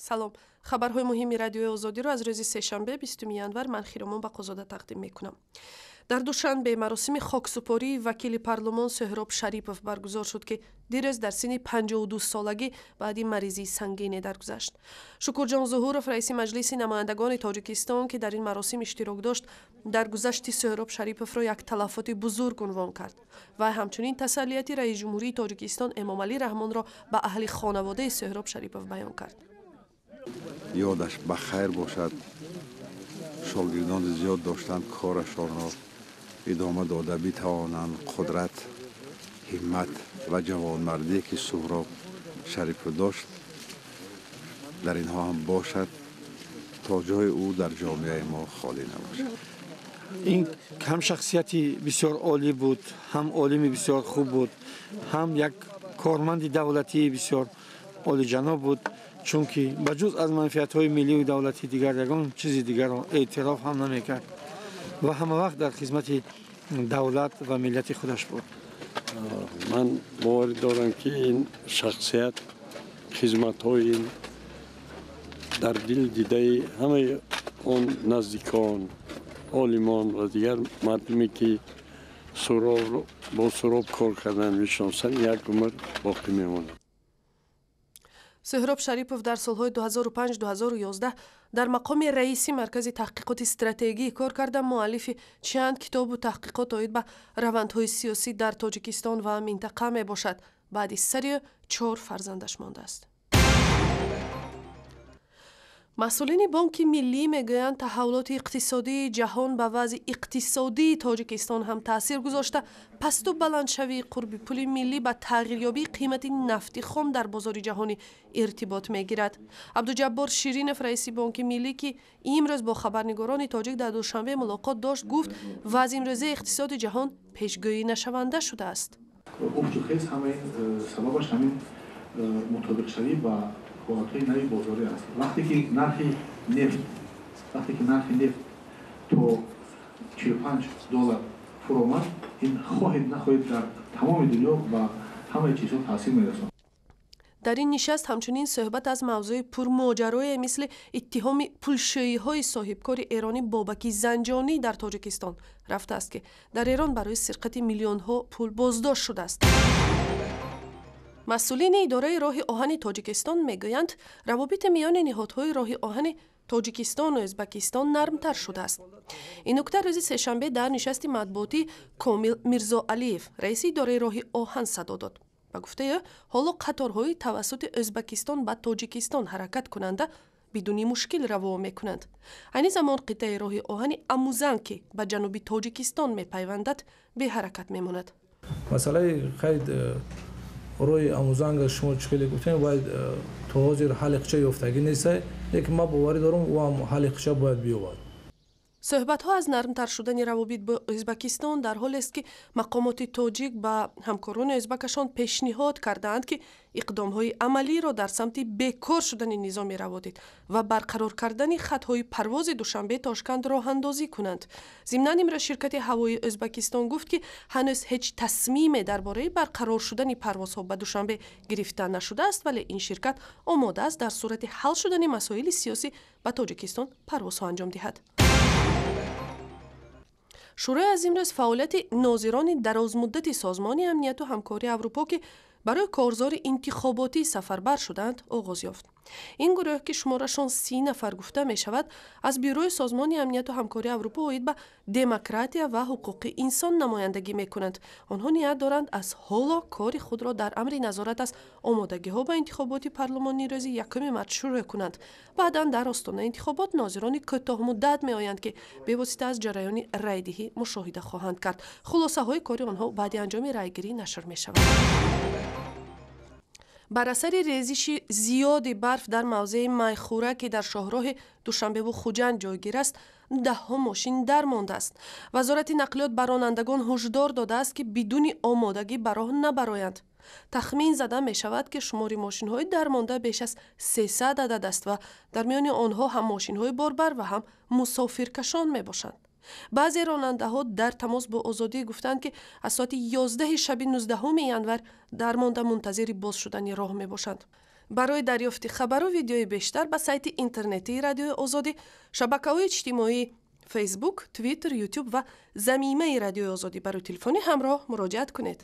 Салом. Хабарҳои муҳими Радиои Озодиро аз рӯзи сешанбе, 20 январ, ман Хиромон Бақозода тақдим мекунам. Дар Душанбе маросими хоксупории вакили парлумон Соҳроб Шарипов баргузор шуд, ки дирӯз дар синни 52 солагӣ баъди маризии сангине даргузашт. Шукурҷон Зуҳуров, раиси Маҷлиси намояндагони Тоҷикистон, ки дар ин маросим иштирок дошт, даргузашти Соҳроб Шариповро як талафоти бузург унвон кард ва ҳамчунин тасаллияти раиси ҷумҳурии Тоҷикистон Эмомалӣ Раҳмонро ба аҳли хонаводаи Соҳроб Шарипов баён кард. Ёдаш ба хайр бошад. Шогирдони зиёд доштанд, корашонро идома дода битавонанд. Қудрат, ҳиммат ва ҷавонмардие, ки Суҳроб Шарипов дошт, дар инҳо ҳам бошад, то ҷои ӯ дар ҷомеаи мо холӣ набошад. Ин ҳам шахсияти бисёр олӣ буд, ҳам олими бисёр хуб буд, ҳам як корманди давлатии бисёр олиҷаноб буд, чунки ба ҷуз аз манфиатҳои миллию давлатӣ дигар ягон чизи дигарро эътироф ҳам намекард ва ҳамавақт дар хизмати давлат ва миллати худаш буд. Ман боварӣ дорам, ки ин шахсият, хизматҳои ин дар дил дидаи ҳамаи он наздикон, олимон ва дигар мардуме, ки бо Суроб кор кардан мешиносанд, як умр боқӣ мемонад. Соҳроб Шарипов дар солҳои 2005-2011 дар мақоми раиси Маркази таҳқиқоти стратегӣ кор карда, муаллифи чанд китобу таҳқиқот оид ба равандҳои сиёсӣ дар Тоҷикистон ва минтақа мебошад. Баъди сари ӯ чор фарзандаш мондааст. Масъулини Бонки Миллӣ мегӯянд, таҳаввулоти иқтисодии ҷаҳон ба вазъи иқтисодии Тоҷикистон ҳам таъсир гузошта, пасту баландшавии қурби пули миллӣ ба тағйирёбии қимати нафти хом дар бозори ҷаҳонӣ иртибот мегирад. Абдуҷаббор Ширинов, раиси Бонки Миллӣ, ки имрӯз бо хабарнигорони тоҷик дар Душанбе мулоқот дошт, гуфт, вазъи имрӯзаи иқтисоди ҷаҳон пешгӯӣ нашаванда шудааст. Уфтухез ҳамаи сабабаш ҳамин мутобиқшавӣ ба ҳолатҳои нави бозорӣ аст. Вақте ки нархи нефт то 45 доллар фуромад, ин хоҳед нахоҳед дар тамоми дунё ба ҳамаи чизҳо таъсир мерасонад. Дар ин нишаст ҳамчунин суҳбат аз мавзӯи пурмоҷарое мисли иттиҳоми пулшӯиҳои соҳибкори эронӣ Бобаки Занҷонӣ дар Тоҷикистон рафтааст, ки дар Эрон барои сирқати миллионҳо пул боздошт шудааст. Масъулини Идораи роҳи оҳани Тоҷикистон мегӯянд, равобити миёни ниҳодҳои роҳи оҳани Тоҷикистону Ӯзбакистон нармтар шудааст. Ин нукта рӯзи сешанбе дар нишасти матбуотӣ Комил Мирзоалиев, раиси Идораи роҳи оҳан, садо дод. Ба гуфтаи ӯ, ҳоло қаторҳои тавассути Ӯзбакистон ба Тоҷикистон ҳаракат кунанда бидуни мушкил раво мекунанд. Айни замон қитъаи роҳи оҳани Амузанг, ки ба ҷануби Тоҷикистон мепайвандад, беҳаракат мемонад. Масъалаи қайд роҳи Амузанга шумо чӣ хеле гуфтем, бояд то ҳозир ҳалли қича ёфтагӣ нестай, лекин ман боварӣ дорам, ӯ ҳам ҳалли қича бояд биёбад. Суҳбатҳо аз нармтар шудани равобит бо Ӯзбакистон дар ҳолест, ки мақомоти тоҷик ба ҳамкорони ӯзбакашон пешниҳод кардаанд, ки иқдомҳои амалиро дар самти бекор шудани низоми раводид ва барқарор кардани хатҳои парвози Душанбе Тошканд роҳандозӣ кунанд. Зимнан, имрӯз ширкати ҳавоии Ӯзбакистон гуфт, ки ҳанӯз ҳеҷ тасмиме дар бораи барқарор шудани парвозҳо ба Душанбе гирифта нашудааст, вале ин ширкат омода аст дар сурати ҳал шудани масоили сиёсӣ ба Тоҷикистон парвозҳо анҷом диҳад. Шӯрои аз имрӯз фаъолияти нозирони дарозмуддати Созмони амнияту ҳамкории Аврупо, ки барои корзори интихоботӣ сафарбар шудаанд, оғоз ёфт. Ин гурӯҳ, ки шуморашон 30 нафар гуфта мешавад, аз Бюрои Созмони амнияту ҳамкории Аврупо оид ба демократия ва ҳуқуқи инсон намояндагӣ мекунанд. Онҳо ният доранд аз ҳоло кори худро дар амри назорат аз омодагиҳо ба интихоботи парлумонӣ рӯзи 1 март шурӯъ кунанд. Баъдан дар остонаи интихобот нозирони кӯтоҳмуддат меоянд, ки бевосита аз ҷараёни райдиҳӣ мушоҳида хоҳанд кард. Хулосаҳои кори онҳо баъди анҷоми райгирӣ нашр мешавад. Бар асари резиши зиёди барф дар мавзеи Майхура, ки дар шоҳроҳи Душанбеву Хуҷанд ҷойгир аст, даҳҳо мошин дармондааст. Вазорати нақлиёт ба ронандагон ҳушдор додааст, ки бидуни омодагӣ ба роҳ набароянд. Тахмин зада мешавад, ки шумори мошинҳои дармонда беш аз 300 адад аст ва дар миёни онҳо ҳам мошинҳои борбар ва ҳам мусофиркашон мебошанд. Баъзе ронандаҳо дар тамос бо Озодӣ гуфтанд, ки аз соати 11 шаби 19 январ дармонда мунтазири боз шудани роҳ мебошанд. Барои дарёфти хабару видеои бештар ба сайти интернетии Радиои Озодӣ, шабакаҳои иҷтимоӣ Фейсбук, Твиттер, Ютуб ва замимаи Радиои Озодӣ барои телефони ҳамроҳ муроҷиат кунед.